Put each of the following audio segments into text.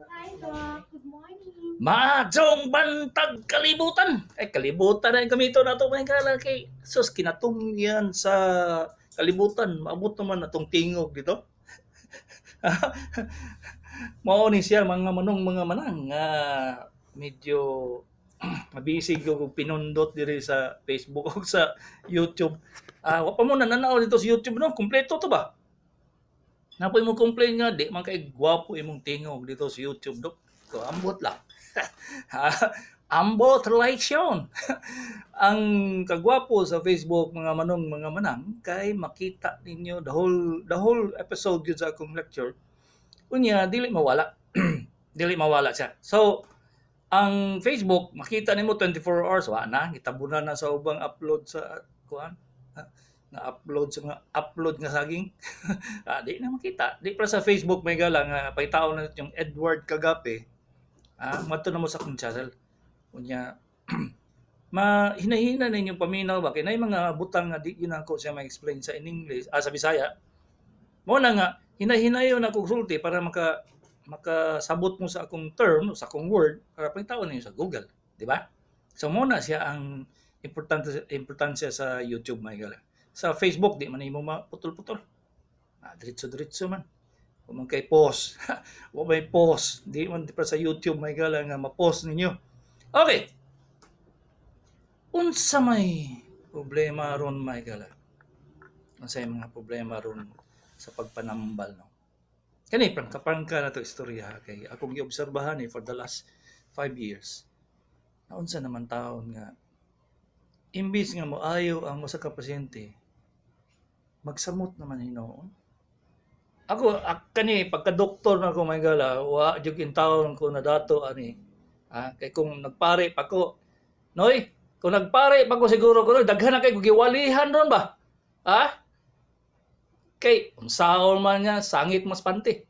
Hi, Doc. Good morning. Maadtong bantag, kalibutan. Ay, kalibutan na yung gamito na ito. May kala kay sus, kinatungyan sa kalibutan. Maabot naman atong tingog dito. Mao ni siya, mga manong, mga manang, nga medyo mabisig og pinundot diri sa Facebook o sa YouTube. Ah, wa pa mo nananaw dito sa YouTube, no? Kompleto to ba? Napoy mo complain nga di man kay gwapo imong tingog dito sa YouTube, dok. So ambot lang. Ambot relation. Ang kagwapo sa Facebook, mga manong, mga manang, kay makita ninyo the whole episode yun sa akong lecture. Unya dili mawala. Dili mawala siya. So ang Facebook makita nimo 24 hours, wa na gitabunan na sa ubang upload sa kuan nga upload sa mga upload nga saging. Ah, di na makita. Di pa sa Facebook, may gala nga pahitaon na yung Edward Kagape. Ah, madto na mo sa akong channel. Unya ma hinahina ninyo paminaw ba kay nay mga butang nga di yun ako siya ma-explain sa in English, ah, sa Bisaya. Mo na nga hinahinayon ako sulti para makasabot mo sa akong term, sa akong word, para pahitaon ninyo sa Google, di ba? So mo na siya ang importante importansya sa YouTube, may gala. Sa Facebook di man nimo maputol-putol. Ah, diretso-diretso man. Kung man kay pause, wa may pause, di man di pa sa YouTube, may gala, nga ma-pause ninyo. Okay. Unsa may problema ron, may gala? Unsa mga problema ron sa pagpanambal, no? Kani prangka-prangka na to istorya kay akong giobserbahan ni for the last 5 years. Naunsa naman taon nga imbis nga moayo ang usa ka pasyente, magsamot naman hinuon. Ako kani pagka doktor na ako, may gala, wa jud intawon ko na dato ani. Ah, kay kung nagpare pa ko, noy, kung nagpare pa ko siguro ko, daghan na kay giwalihan ron ba? Ah? Kay unsaon man nga sangit mas panty.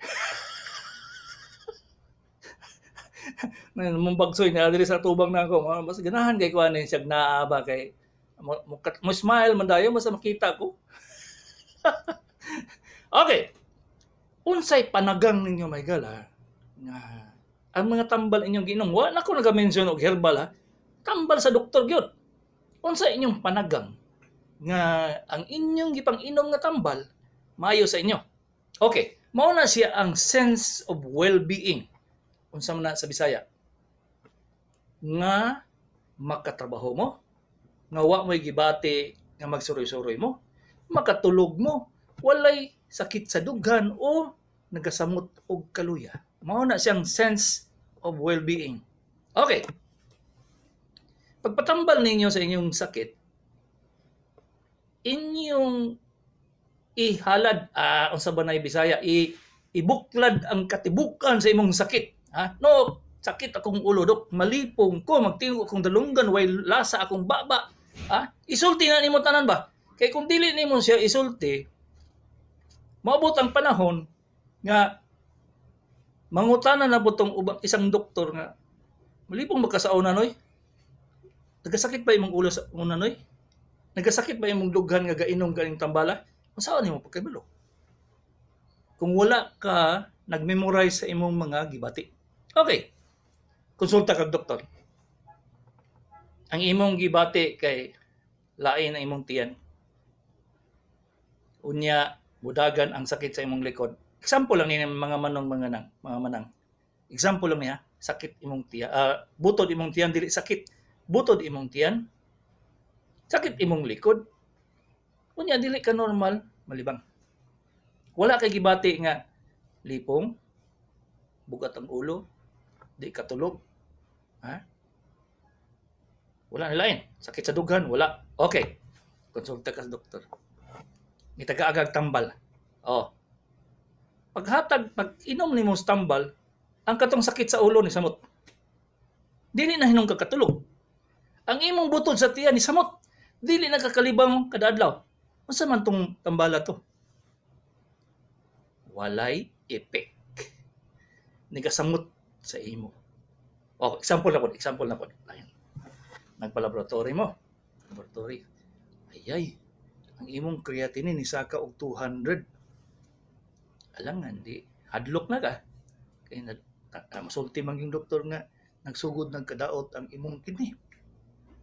Mong bagsoy na diri sa tubang na ako, mas ganahan kay kuan ni siya naa ba kay mo smile man dayon basta makita ko. Okay. Unsay panagang ninyo, may gala, nga ang mga tambal inyong giinom, wa na ko naga-mention og herbal ha. Tambal sa doktor gyud. Unsa inyong panagang nga ang inyong gipang-inom nga tambal maayo sa inyo? Okay, mao na siya ang sense of well-being. Unsa man na sa Bisaya? Nga makatrabaho mo, nga wa mo'y gibati nga magsuroy-suroy mo, makatulog mo, walay sakit sa dughan o nagasamot og kaluya. Mao na siyang sense of well-being. Okay. Pagpatambal ninyo sa inyong sakit, inyong ihalad, ah, unsa ba na Bisaya, ibuklad ang katibukan sa imong sakit. Ha? No, sakit akong ulo, dok, malipong ko, magtingog akong dalunggan, way lasa akong baba. Ha? Isulti na nimo tanan ba? Kay kung dili nimo siya isulti, maabot ang panahon nga mangutana na po tong ubang isang doktor nga malipong ba ka sa una, noy? Nagasakit ba imong ulo sa una, noy? Nagasakit ba imong dughan nga gainom kaning tambala? Unsaon nimo pagkabalo? Kung wala ka nag-memorize sa imong mga gibati. Okay. Konsulta kag doktor. Ang imong gibati kay lain ang imong tiyan. Unya budagan ang sakit sa imong likod. Example lang ni, mga manong, mga manang. Example lang niya, sakit imong tiyan, butod imong tiyan, dili sakit. Butod imong tiyan. Sakit imong likod. Unya dili ka normal, malibang. Wala kay gibati nga lipong, bugat ang ulo, di ka tulog. Ha? Wala na lain. Sakit sa dughan, wala. Okay. Konsulta ka sa doktor. Gitaga-agag tambal. Oh. Paghatag, pag inom nimo sa tambal, ang katong sakit sa ulo ni samot. Dili na hinong kakatulog. Ang imong butod sa tiyan ni samot. Dili na kakalibang kada adlaw. Unsa man tong tambala to? Walay effect. Nagasamot sa imo. Oh, example na po, example na po. Ayun. Nagpa-laboratory mo. Laboratory. Ay ay. Ang imong creatinine ni saka og 200. Alangan di hadlok na ka. Kay na Masulti man yung doktor nga nagsugod nagkadaot ang imong kidney.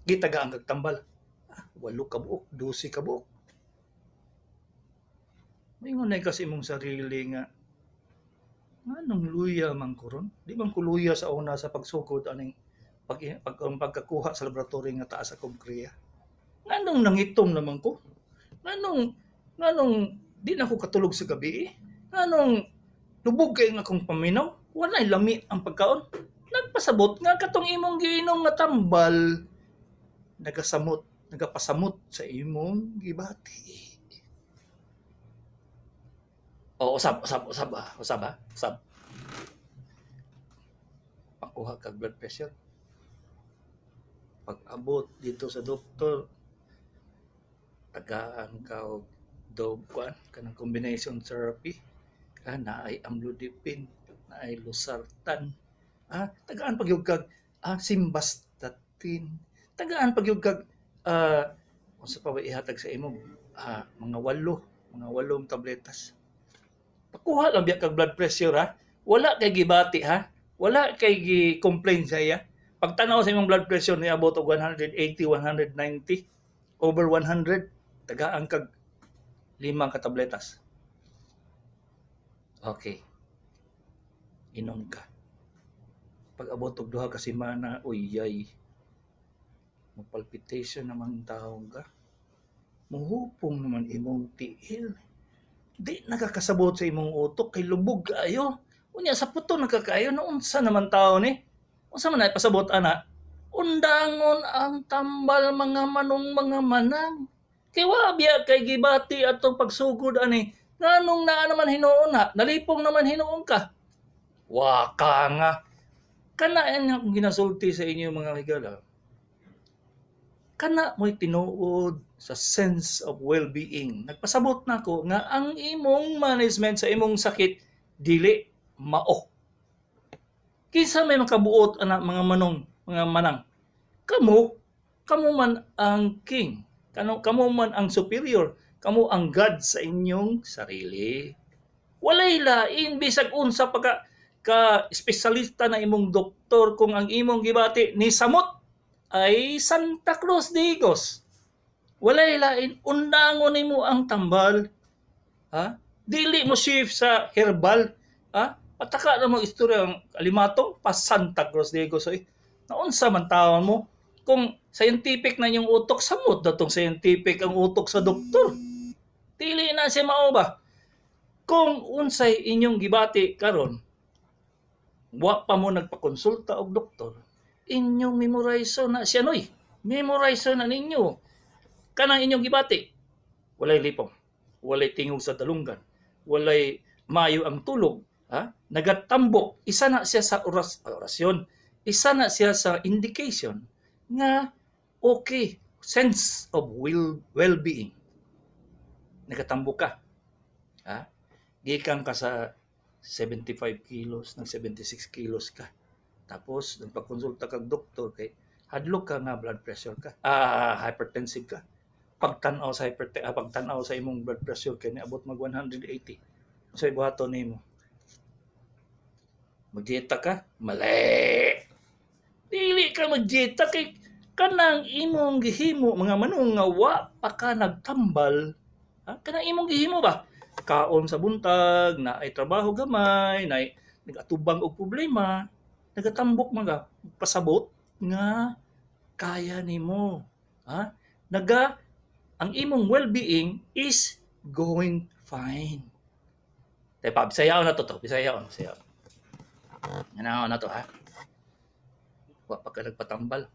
Gitagaan kag tambal. 8 ka buok, 12 ka buok. Moingon na ka sa imong sarili nga nganong luya man ko ron? Di man ko luya sa una sa pagsugod aning ang pagkakuha sa laboratory nga taas akong kriya. Nganong nangitom naman ko? Nganong di na ko katulog sa gabi? Nganong lubog kay nga akong paminaw? Walay lami ang pagkaon. Nagpasabot nga katong imong giinom nga tambal nagapasamot sa imong gibati. O, usab, usab, usab, usab, ha? Usab. Pakuha kag blood pressure. Pag-abot dito sa doktor, tagaan ka og dog kuan kanang combination therapy. Naay amlodipine, naay losartan. Tagaan pag kag simvastatin. Tagaan pag kag unsa pa ba ihatag sa imo? Mga 8 tabletas. Pakuha lang biya kag blood pressure, ha. Wala kay gibati, ha. Wala kay gi-complain sa iya. Pagtanaw sa imong blood pressure niabot og 180, 190 over 100, tagaan kag 5 ka tabletas. Okay. Inom ka. Pag abot og 2 ka semana, uy yay. Mapalpitation naman taong ka. Muhupong naman imong tiil. Di nakakasabot sa imong utok kay lubog kaayo. Unya sa puto nakakaayo na unsa naman tao ni? Unsa man ay pasabot ana? Undangon ang tambal, mga manong, mga manang. Kay wa biya kay gibati atong pagsugod ani. Nganong naa naman hinuon na? Nalipong naman hinuon ka. Wa ka nga. Kana ang akong ginasulti sa inyo, mga higala. Kana mo'y tinuod sa sense of well-being. Nagpasabot na ko nga ang imong management sa imong sakit dili mao. Kinsa may makabuot ana, mga manong, mga manang? Kamo, kamo man ang king. Kamo man ang superior. Kamo ang God sa inyong sarili. Walay lain bisag unsa pa ka espesyalista na imong doktor, kung ang imong gibati ni samot ay Santa Cruz de Digos. Walay lain, undangon nimo ang tambal. Ha? Dili mo shift sa herbal. Ha? Pataka na mo istorya ang alimatong pa Santa Cruz de Digos. Oy. Naunsa man taon mo? Kung scientific na yung utok, samot na tong scientific ang utok sa doktor. Dili na siya mao ba? Kung unsay inyong gibati karon, wa pa mo nagpakonsulta og doktor, inyong memorize na siya noy. Memorize na ninyo. Kanang inyong gibati, walay lipong, walay tingog sa dalunggan, walay mayo ang tulog, ha? Nagatambok, isa na siya sa orasyon, isa na siya sa indication nga okay, sense of well-being. Nagatambok ka. Ha? Gikan ka sa 75 kilos, nag 76 kilos ka. Tapos, nagpakonsulta kag doktor kay hadlok ka nga blood pressure ka, hypertensive ka. Pagtan-aw sa pagtan-aw sa imong blood pressure kay niabot mag 180. So ibuhaton nimo. Magdieta ka? Mali. Dili ka magdieta kay kanang imong gihimo, mga manong, nga wa pa ka nagtambal. Ha? Kanang imong gihimo ba? Kaon sa buntag, na ay trabaho gamay, na ay nagatubang og problema, nagatambok man ka, pasabot nga kaya nimo. Ha? Ang imong well-being is going fine. Tay pa, bisayaon na to. Bisayaon, bisayaon. Ano na to, ha? Wa pa ka nagpatambal.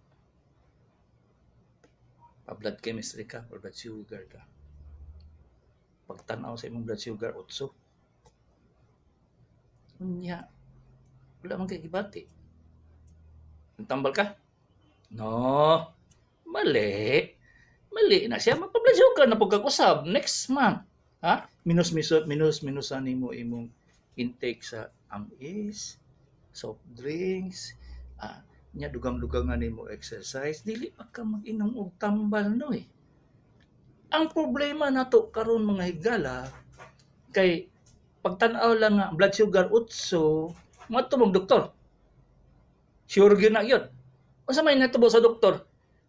Pa-blood chemistry ka, or blood sugar ka. Pagtanaw sa imong blood sugar, 8. Unya, wala man kay gibati. Nagtambal ka? No. Mali. Mali na siya. Magpa-blood sugar na pagkag-usab next month. Ha? Minus, minus, minus, minusan nimo imong intake sa amis, soft drinks, nya dugang-dugangan nimo exercise, dili pa ka mag-inom og tambal no eh. Ang problema nato karon, mga higala, kay pagtan-aw lang nga blood sugar 8, Moadto mong doktor. Sure gyud na gyud. Unsa may natabo sa doktor?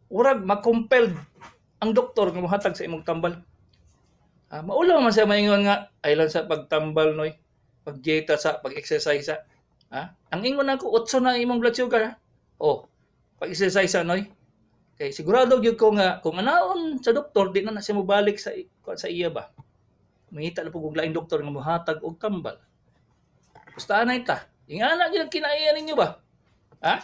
Urag ma-compelled ang doktor nga mohatag sa imong tambal. Maulaw man siya maingon nga ay lang sa pagtambal noy, pagdieta sa, pag-exercise sa. Ang ingon nako, 8 na imong blood sugar ha. Oh, pag-exercise sa noy. Kay sigurado gyud ko nga kung anaon sa doktor, di na na siya mobalik sa iya ba. Mangita na pud og laing doktor nga mohatag og tambal. Basta anay ta. Ingana gyud ang kinaiya ninyo ba? Ha?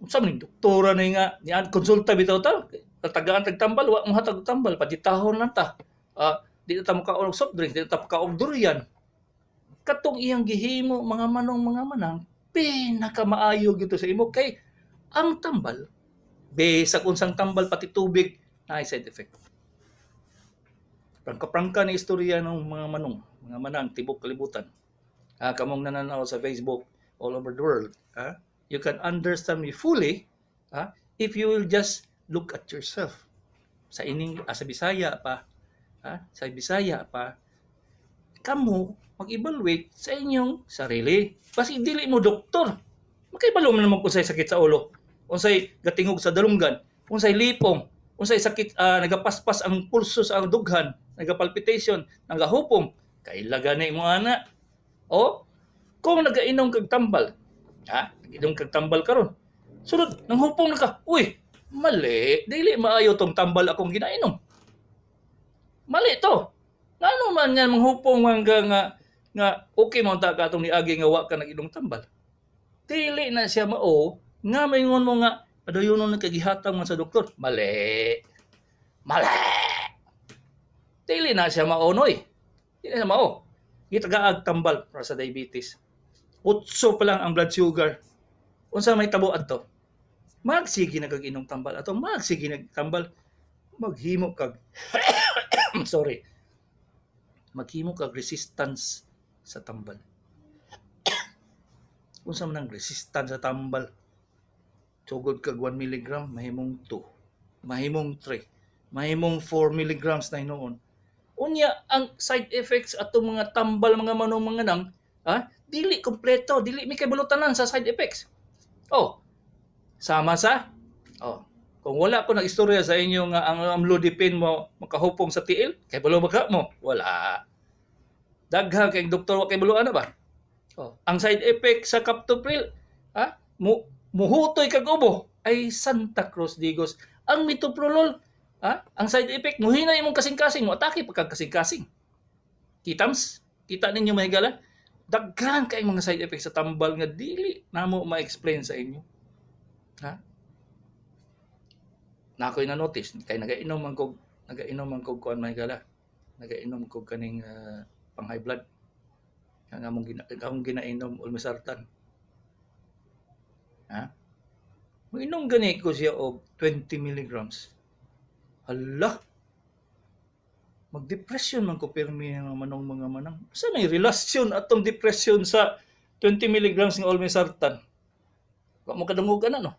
Unsa man ning doktora na nga niyan konsulta bitaw ta? Tatagaan tag tambal, wa mohatag og tambal, paditahon lang ta. Di na ta mokaon og soft drink, di na ta makaon og durian. Katong iyang gihimo, mga manong mga manang, pinakamaayo gyud sa imo kay ang tambal, bisag unsang tambal, pati tubig, naay side effect. Prangka-prangka ni istorya ng mga manong, mga manang tibok kalibutan. Kamong nananaw sa Facebook all over the world, you can understand me fully if you will just look at yourself. Sa ining sa Bisaya pa, sa Bisaya pa, kamo mag-evaluate sa inyong sarili. Basi dili mo doktor. Makibalo man naman kung unsay sakit sa ulo, unsay gatingog sa dalunggan, unsay lipong, unsay sakit, nagapaspas ang pulso sa dughan, nagapalpitation, nagahupong. Kaila gani mo ana. O kung nagainom kag tambal, ha? Nag-inom kag tambal karon. Sunod, nanghupong na ka. Uy, mali. Dili maayo tong tambal akong ginainom. Mali to. Ngano man nga manghupong man ka nga okay man ta ka atong niagi nga wa ka nag-inom tambal. Dili na siya mao nga maingon mo nga padayonon na kagihatag man sa doktor. Mali. Mali. Dili na siya mao noy. Dili na siya mao. Gitagaag tambal para sa diabetes. 8 pa lang ang blood sugar. Unsa may tabo adto? Magsige na kag inom tambal ato, magsige na tambal, maghimo kag sorry. Maghimo kag resistance sa tambal. Unsa man ang resistance sa tambal? Sugod kag 1 milligram, mahimong 2, mahimong 3, mahimong 4 milligrams na hinuon. Unya ang side effects atong mga tambal, mga manong mga nang, dili kompleto, dili mi kay bulutanan sa side effects. Oh, sama sa oh, kung wala ko nag-istorya sa inyo nga ang amlodipine mo makahupong sa tiil, kay balo ba ka mo? Wala. Daghan kay doktor wa kay balo ana ba? Oh, ang side effect sa captopril, mo muhutoy kag ubo ay Santa Cruz Digos. Ang metoprolol, ang side effect muhinay imong kasing-kasing, mo atake pa kag kasing-kasing. Kitams? Kita ninyo mahigala? Daghan kay mga side effects sa tambal nga dili namo ma-explain sa inyo. Ha? Na ako'y na-notice kay nagainom man kog kuan mahigala. Nagainom kog kaning pang high blood. Nga among ginainom olmesartan. Ha? Moinom gani ko siya og 20 milligrams. Hala. Magdepression man ko pirmi nga manong mga manang. Sa may relasyon atong depression sa 20 milligrams nga olmesartan? Wa mo kadungog ana no.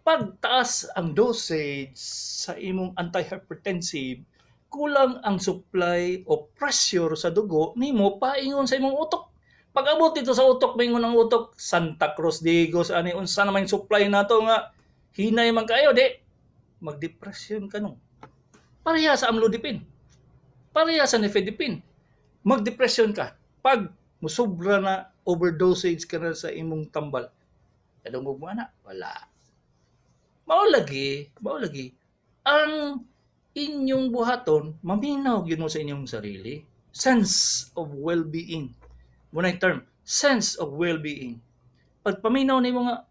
Pagtaas ang dosage sa imong antihypertensive, kulang ang supply o pressure sa dugo nimo paingon sa imong utok. Pag abot dito sa utok, maingon ang utok, Santa Cruz Digos ani, unsa naman yung supply nato nga hinay man kayo, di magdepression ka nung. Pareha sa amlodipine. Pareha sa nifedipine. Magdepression ka pag musubra na, overdosage ka na sa imong tambal. Kadungog mo ana? Wala. Mao lagi ang inyong buhaton, maminaw gyud mo sa inyong sarili. Sense of well-being. Mao na term, sense of well-being. Pag paminaw nimo nga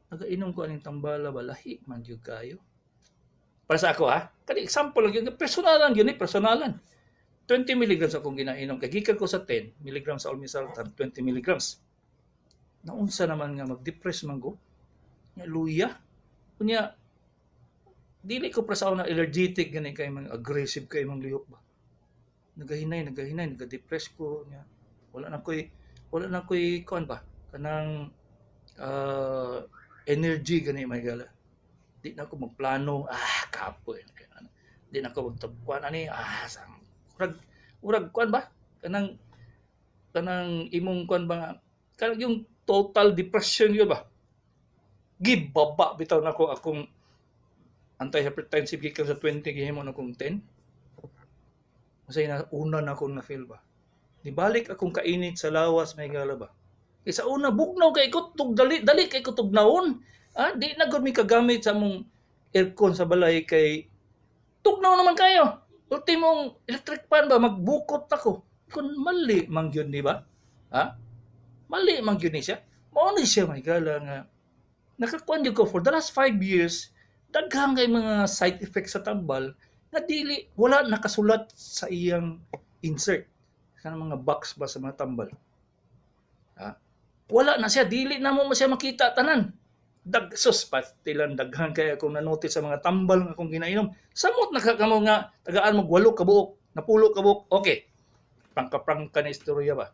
nagainom ko aning tambala ba, lahi man gyud kayo. Para sa ako ha, kani example lang yun, personalan yun eh, personalan. 20 milligrams akong ginainom, kay gikan ko sa 10 milligrams sa olmesartan, 20 milligrams. Naunsa naman nga mag-depress man ko, nga luya. Unya, dili ko para sa na energetic gani kay mga aggressive kay mang lihok ba. Nagahinay, nagahinay, nagadepress ko nya. Wala na ko'y kuan ba, kanang energy gani may gala. Di na ako magplano, kapoy. Di na ako magkuan ani, sang urag urag kuan ba? Kanang imong kuan ba nga Kanang yung total depression yun ba? Gibaba bitaw nako akong antihypertensive gikan sa 20, gihimo na akong 10. Unsay na una na akong na-feel ba? Nibalik akong kainit sa lawas, mga higala ba? Kay sa una bugnaw kay ko, tug dali dali kay ko tugnawon. Ah, di na gud mi kagamit sa among aircon sa balay kay tugnaw naman kayo. Ultimong electric fan ba, magbukot ako. Kung mali man gyud, di ba? Ha? Mali man gyud ni siya. Mao ni siya, mga higala, nga nakakuan gyud ko for the last 5 years, daghang kay mga side effects sa tambal nga dili wala nakasulat sa iyang insert sa mga box ba sa mga tambal. Ha? Wala na siya, dili na mo siya makita tanan. Dag sus patilan, daghan kay akong na-notice sa mga tambal nga akong ginainom. Samot na ka kamo nga tagaan mo walo ka buok, napulo ka buok. Okay. Prangka-prangka na istorya ba?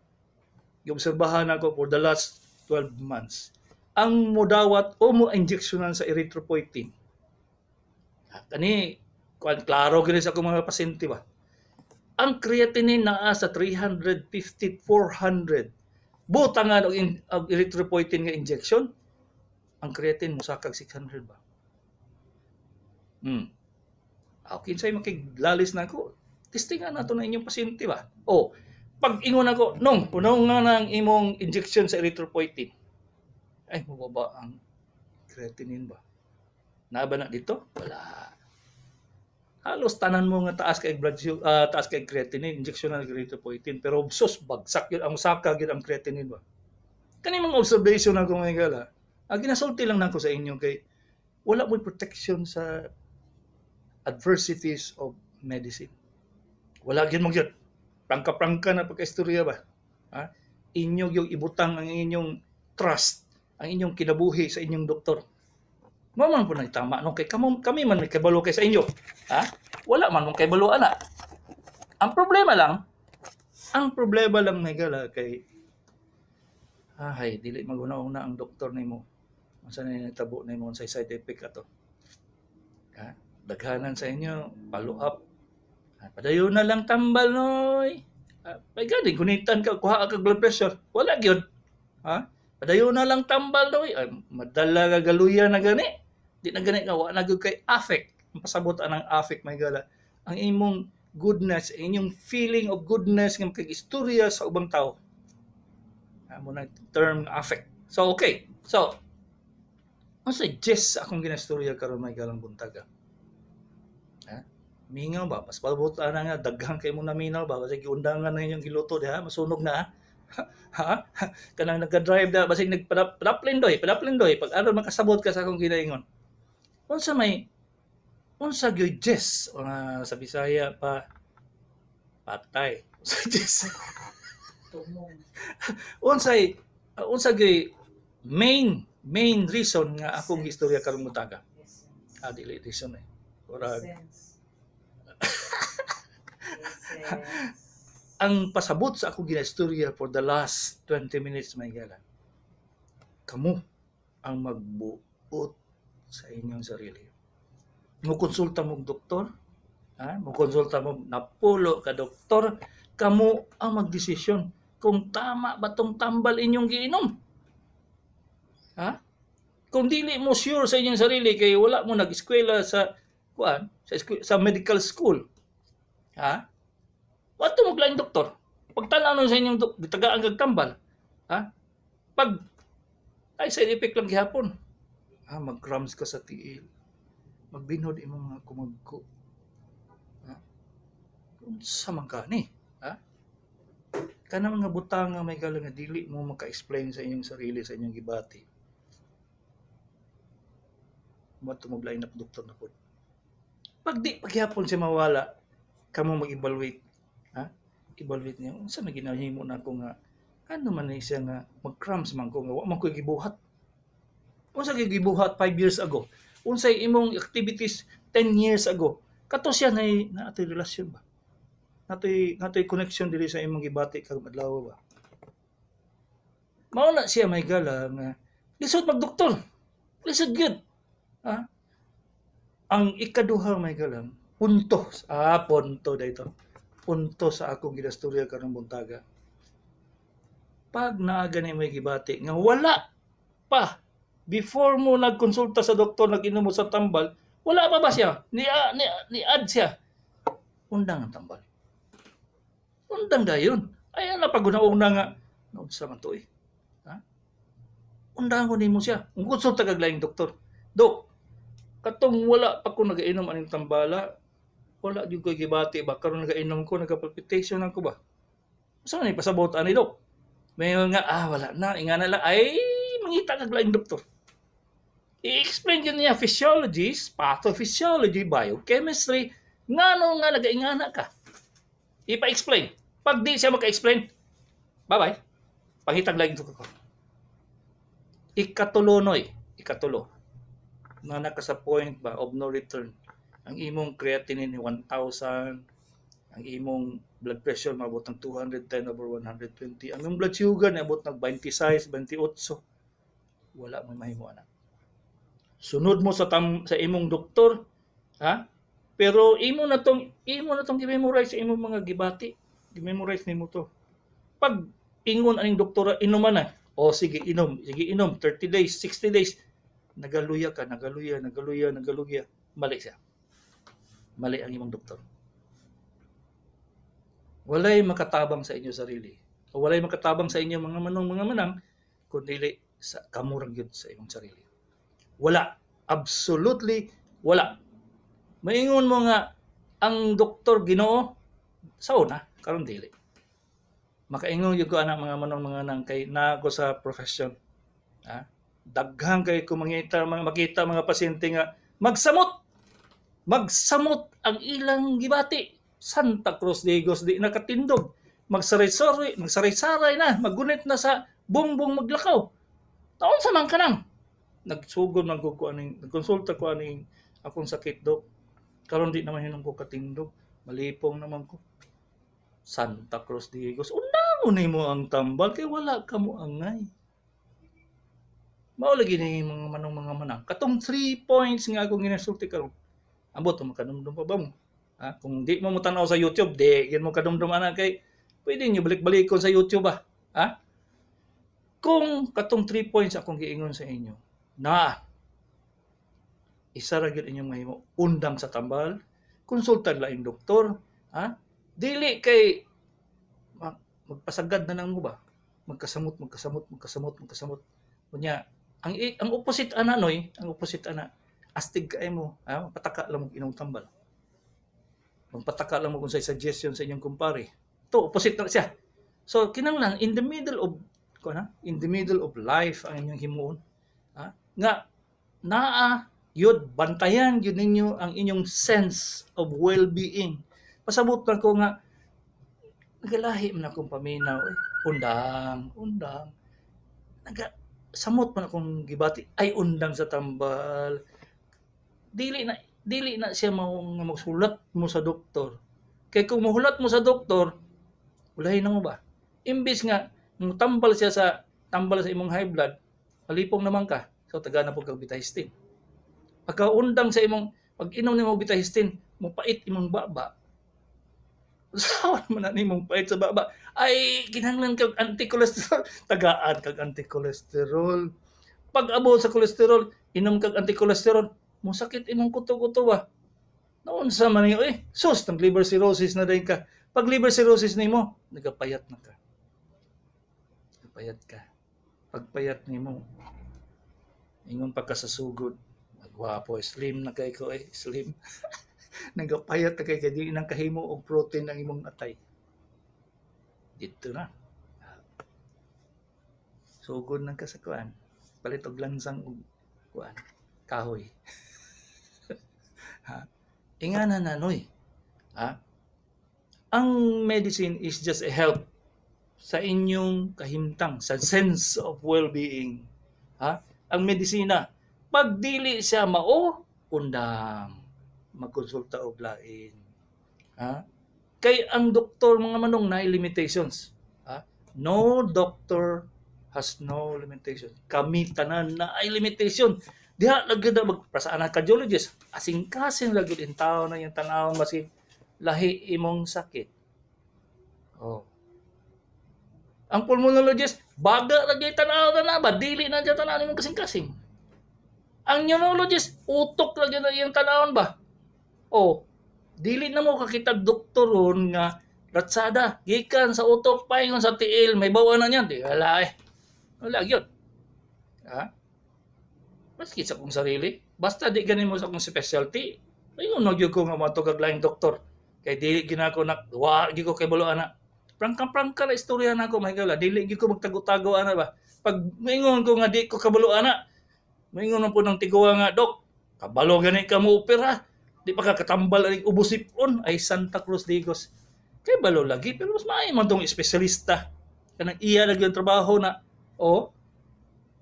Giobserbahan ako for the last 12 months. Ang modawat o mo injeksyonan sa erythropoietin. Kani kuan, klaro gini sa akong mga pasyente ba. Ang creatinine naa sa 350, 400. Butangan og erythropoietin nga injection, ang creatinine mosakag 600 ba. Ah, kinsay makiglalis na ako? Testingan nato na inyong pasyente ba? O, pag ingon ako, "Nong, puno nga ng imong injection sa erythropoietin." Ay, mababa ang creatinine ba? Naa ba na dito? Wala. Halos tanan mo nga taas kay blood taas kay creatinine, injection na erythropoietin, pero sus, bagsak yun ang saka gyud ang creatinine ba. Kani mga observation ako, mga higala. Ang ginasulti lang nako sa inyo kay wala mo'y protection sa adversities of medicine. Wala gyud mo gyud. Prangka-prangka na pagka-istorya ba? Ha? Inyo yung ibutang ang inyong trust, ang inyong kinabuhi sa inyong doktor. Mao man po na tama no, kay kamo, kami man may kabalo kay sa inyo. Ha? Wala man mong kabalo ana. Ang problema lang, mga higala, kay ay dili maguna-una ang doktor nimo. Unsa na nitabo nimo, unsay side effect ato? Ha? Daghanan sa inyo follow up. Ha, padayon na lang tambal noy. Ha, may gani gunitan ka, kuha ka blood pressure. Wala gyud. Ha? Padayon na lang tambal noy. Ay, madala ka galuya na gani. Di na gani nga wa na gyud kay affect. Ang pasabot anang affect, mga higala. Ang imong goodness, ang inyong feeling of goodness nga makig-istorya sa ubang tao. Mo na term nga affect. So okay. So unsa gist sa akong ginastorya karon, mga higalang buntaga? Ha? Mingaw ba? Mas palbot ana nga daghan kay mo naminaw ba? Basig giundangan na inyong giluto diha, masunog na. Ha? Kanang nagka-drive da, basig nagpadaplin doy, padaplin doy pag aron makasabot ka sa akong ginaingon. Unsa may unsa gyud gist o nga sa Bisaya pa, patay. Unsa gist? Tumong. Unsay unsa gyud main main reason nga akong gistorya karong buntaga? Essence. Ah, dili reason eh. Murag Essence. Essence. Ang pasabot sa akong ginaistorya for the last 20 minutes, mga higala. Kamo ang magbuot sa inyong sarili. Mo konsulta mo doktor, ha? Mo konsulta mo napulo ka doktor, kamo ang magdesisyon kung tama ba tong tambal inyong giinom. Ha? Kung dili mo sure sa inyong sarili kay wala mo nag-eskwela sa kuan, sa medical school. Ha? Wato mo laing doktor. Pagtanaw nun sa inyong tagaan kag tambal. Ha? Pag ay side effect lang gihapon. Ha, mag-cramps ka sa tiil. Magbinhod imong mga kumagko. Ha? Unsa man ka ni? Ha? Kana mga butang nga, mga higala, nga dili mo maka-explain sa inyong sarili, sa inyong gibati. Mo mo lain na doktor na pod. Pag di paghapon siya mawala, kamo mag-evaluate. Ha? Evaluate niyo. Unsa may ginahimo na ako nga ano man ni siya nga mag-cramps man ko nga wa man ko gibuhat? Unsa kay gibuhat 5 years ago? Unsay imong activities 10 years ago? Kato siya nay naatoy relasyon ba? Natoy connection diri sa imong gibati kag adlaw ba? Mao na siya, mga higala, nga lisod magdoktor. Lisod gyud. Ha? Ang ikaduha, mga higala, punto. Ah, punto dito. Punto sa akong ginastorya karong buntaga. Pag naa gani mo'y gibati nga wala pa before mo nagkonsulta sa doktor, nag-inom mo sa tambal, wala pa ba siya? Ni add siya. Undang ang tambal. Undang dayon. Ay, ana pag una nga naunsa man to eh. Ha? Undangon ko nimo siya. Kung konsulta kag laing doktor. Dok, katong wala pa ko nagainom aning tambala, wala gyud ko gibati ba, karon nagainom ko, nagapalpitation ako ba? Unsa man pasabot ani, dok? May nga wala na, ingana lang ay mangita kag laing doktor. I-explain gyud niya physiology, pathophysiology, biochemistry, ngano nga nagaingana ka. Ipa-explain. Pag di siya maka-explain, bye-bye. Pangitag laing doktor. Ikatulo noy, ikatulo. Na naka sa point ba of no return. Ang imong creatinine 1,000, ang imong blood pressure maabot ng 210 over 120. Ang imong blood sugar niabot ng 26, 28. Wala mo mahimo ana. Sunod mo sa imong doktor, ha? Pero imo na tong gi-memorize sa imong mga gibati. Gi-memorize nimo to. Pag ingon aning doktora, inuman na. O sige inom 30 days, 60 days. Nagaluya ka, nagaluya, nagaluya, nagaluya. Mali siya. Mali ang imong doktor. Walay makatabang sa inyo sarili. O walay makatabang sa inyo mga manong, mga manang, kun dili sa kamurang gyud sa imong sarili. Wala. Absolutely wala. Maingon mo nga ang doktor Ginoo sa una, karon dili. Makaingon gyud ko ana, mga manong, mga nang, kay naa ko sa profession. Ha? Daghan kay ko mangita mga makita mga pasyente nga magsamot. Magsamot ang ilang gibati. Santa Cruz de Digos di nakatindog. Magsaray-saray, magsaray-saray na, maggunit na sa bongbong maglakaw. Taon sa man ka nang. Nagsugod man ko aning nagkonsulta ko aning akong sakit, dok. Karon di naman hinom ko katindog. Malipong naman ko. Santa Cruz de Digos. Undangon nimo ang tambal kay wala ka mo angay. Mao lagi ni mga manong, mga manang. Katong 3 points nga akong ginasulti karon. Ambot makadumdum pa ba mo? Ha? Kung di mo mo-tan-aw sa YouTube, di gid mo kadumdum ana kay pwede niyo balik-balikon sa YouTube ba? Ha? Kung katong 3 points akong giingon sa inyo, na isa ra gyud inyong mahimo, undang sa tambal, konsulta laing doktor, ha? Dili kay magpasagad na nang mo ba? Magkasamot, magkasamot, magkasamot, magkasamot. Unya, ang opposite ana noy, ang opposite ana, astig kay mo, ha? Magpataka lang mo inom tambal. Magpataka lang mo kung sa suggestion sa inyong kumpare. To opposite na siya. So kinahanglan in the middle of ko na, in the middle of life ang inyong himuon. Ha? Nga naa yun bantayan yun ninyo ang inyong sense of well-being. Pasabot na ko nga nagalahi man akong paminaw eh. Undang, undang. Naga samot man akong gibati ay undang sa tambal. Dili na siya mao nga magsulat mo sa doktor. Kay kung mohulat mo sa doktor, ulahin na mo ba? Imbis nga tambal siya sa tambal sa imong high blood, malipong naman ka. So taga na po kag betahistine. Pagkaundang sa imong pag inom nimo betahistine, mopait imong baba. Sawa man na nimong pait sa baba. Ay kinahanglan kag anti-cholesterol, tagaan kag anti-cholesterol. Pag abot sa cholesterol, inom kag anti-cholesterol, mosakit imong kuto-kuto ba? Naunsa man niyo eh. Sus, nag liver cirrhosis na din ka. Pag liver cirrhosis nimo, nagapayat na ka. Nagapayat ka. Pagpayat nimo, ingon pa ka sa sugod, magwapo, slim na kay ko eh, slim. Nagapayat na kay kay di nang kahimo og protein ang imong atay. Dito na. Sugod nang ka sa kuan. Palit og lansang og kuan, kahoy. Ha? Ingana na noy. Ha? Ang medicine is just a help sa inyong kahimtang, sa sense of well-being. Ha? Ang medisina, pag dili siya mao, undang magkonsulta og lain. Ha? Kay ang doktor, mga manong, na limitations. Ha? No doctor has no limitation. Kami tanan na ay limitation. Diha lagi na magprasaan ang cardiologist. Asing-kasing lagi in tao na yung tanawon masig lahi imong sakit. Oh. Ang pulmonologist, baga ra gyud tan-aw na ba, dili na dyan tan-aw nimong kasing-kasing. Ang neurologist, utok ra gyud na iyang tan-awon ba. O, dili na mo kakita doktor ron nga ratsada, gikan sa utok paingon sa tiil, may bawa na niyan. Di, wala eh. Wala gyud. Ha? Maski sa akong sarili, basta di gani mo sa akong specialty, ingon na gyud ko nga matugag laing doktor. Kay dili gyud nako na, wa gyud ko kay balo ana. Prangka-prangka na istorya nako, mahigala, dili gyud ko magtago-tago ana ba. Pag maingon ko nga di ko kabalo ana, maingon man po ng tiguwa nga, "Dok, kabalo gani ka mo opera. Di pa ka katambal ang ubosipon ay Santa Cruz Digos." Kay balo lagi, pero mas maayo man tong espesyalista. Kanang iya lagi ang trabaho na, o,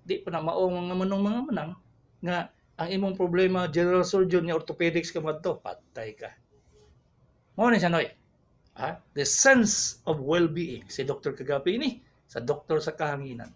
di pa na mao, mga manong mga manang, nga ang imong problema, general surgeon nga orthopedics ka madto, patay ka. Mao ni siya, Noy. Ah, the sense of well-being. Si Dr. Kagapi ni, sa doktor sa kahanginan.